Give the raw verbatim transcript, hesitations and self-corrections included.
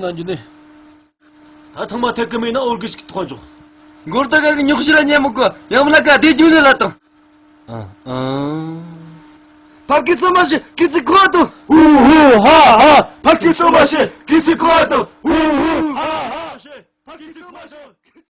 ནས་ནང་རྒྱུ་ནི། ད་ཐང་མ་ཐེག་གི་མེད་ན་འོར་གི་ཞིག་ཐོག་འཇོག་མགོར་ད་ག་གི་ཉོག་ཞི་ལ་ཉན་མི་དགོས། ཡང་མི་ལ་ཀ་དེ་རྒྱུ་ལས་ལ་དང་། ཨ་ཨ། ཕ་གི་ཚོ་མ་ཤི་གི་ཚི་གོ་དུ། ཧུ་ཧུ་ཧ་ཧ། ཕ་གི་ཚོ་མ་ཤི་གི་ཚི་གོ་དུ། ཧུ་ཧུ་ཧ་ཧ། ཕ་གི་ཚོ་མ་ཤི།